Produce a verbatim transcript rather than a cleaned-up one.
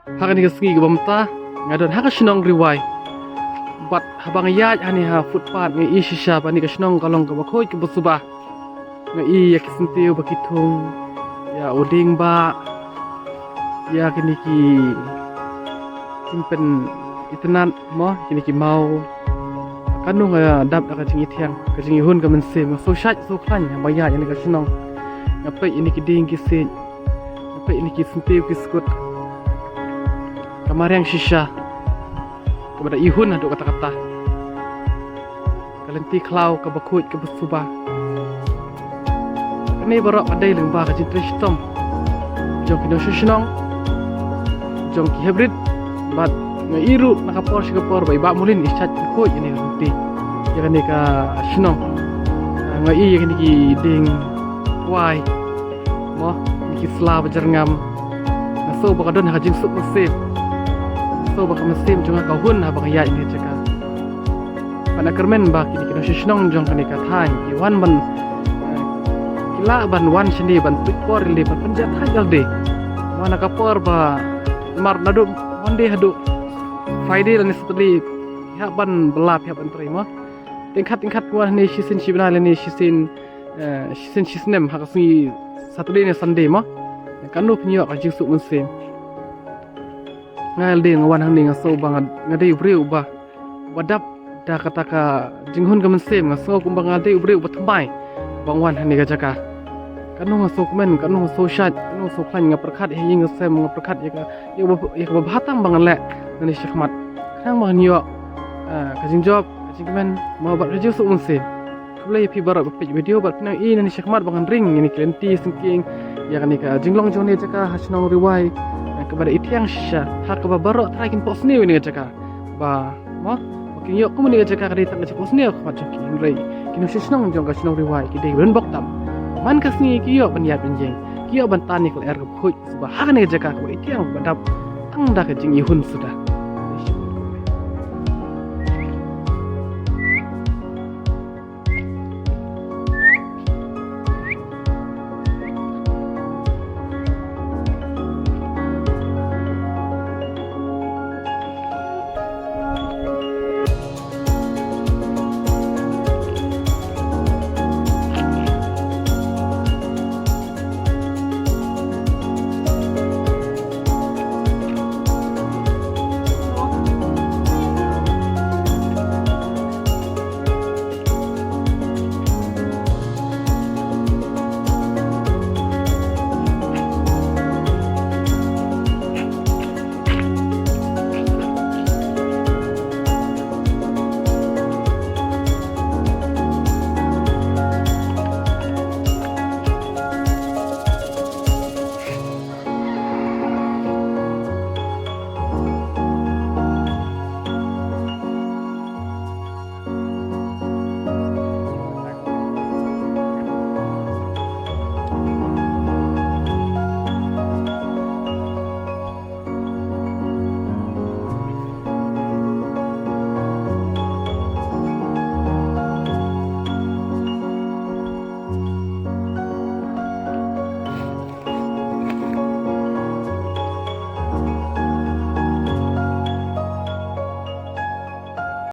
Ha kane ka sngi kaba mynta nga don ha ka shnong Ri Wai. Bad haba nga ïaid hangne ha footpath nga ïohi shisha ba kane ka shnong ka long kaba khuid kaba suba. Nga ïohi ïa ki syntiew ba ki thung, ïa u dieng ba, ïa kine ki jingpynitynnad mo, kine ki maw. Katno nga dap da ka jingithiang, ka jingihun ka mynsiem, nga sngewshait sngewkhlaiñ haba nga ïaid hangne ha ka shnong. Nga peit ïa kine ki dieng ki siej, nga peit ïa kine ki syntiew ki skud. Ka mariang shisha kaba da ihun haduh katta katta. Ka lynti khlaw kaba khuid kaba suba. Kane baroh ka dei lyngba ka jingtrei shitom jong ki nongshong shnong, jong ki heprit. Bad nga ïohi ruh na ka por sha ka por ba i Bah Mulin i shait pynkhuid ïa kane ka lynti, ïa kane ka shnong. Nga ïohi ïa kine ki dieng kwai mo, kine ki sla ba jyrngam. Nga sngew ba ka don ha ka jingsuk mynsiem. Nga sngew ba ka mynsiem jong nga ka hun haba nga ïaid ïa kane ka jaka. Bad nga kyrmen ba kine ki nongshong shnong jong kane ka thaiñ ki wan ban, eh, ki lah ban wan shane ban pynpor ïalade, ban pynjah thait ïalade. Mo, na ka por ba namar naduh Monday haduh Friday lane Saturday ki hap ban bylla, ki hap ban trei mo. Tyngkhat tyngkhat ki wan hangne shisien shi bnai lane shisien, eh, shisien shi snem ha ka sngi Saturday ne Sunday mo. Katno pynïoh ka jingsuk mynsiem. Nga ïalade nga wan hangne nga sngew ba nga, nga dei u briew uba, uba dap da kata ka jinghun ka mynsiem, nga sngew kumba nga dei u briew uba thymmai ba nga wan hangne ka jaka. Katno nga sngewkmen, katno nga sngewshait, katno nga sngewkhlaiñ, nga pyrkhat ïa ïing ïa sem, nga pyrkhat ïa ka, ïa kaba, ïa kaba bha tam ba ngan leh nangne shakhmat. Khnang ba ngan ïoh, ah, ka jingjop, ka jingkmen, mo bad ka jingsuk mynsiem. Khublei ïa phi baroh ba peit video bad phi nang ïohi nangne shakhmat ba ngan ring ïa kine ki lynti syngkien, ïa kane ka jinglong jong kane ka jaka ha shnong Ri Wai, eh, kaba da ithiang shisha ha kaba baroh trai kin pok sniew ïa kane ka jaka. Ba mo, ba kin ïoh kum kane ka jaka ka dei tang ka jaka pok sniew ha khmat jong ki, hynrei ki nongshong shnong jong ka shnong Ri Wai ki dei ban bok tam. Man ka sngi ki ïoh ban ïaid ban ïeng, ki ïoh ban tan ïa ka lyer kaba khuid kaba suba ha kane ka jaka kaba ithiang kaba dap tang da ka jingihun suda.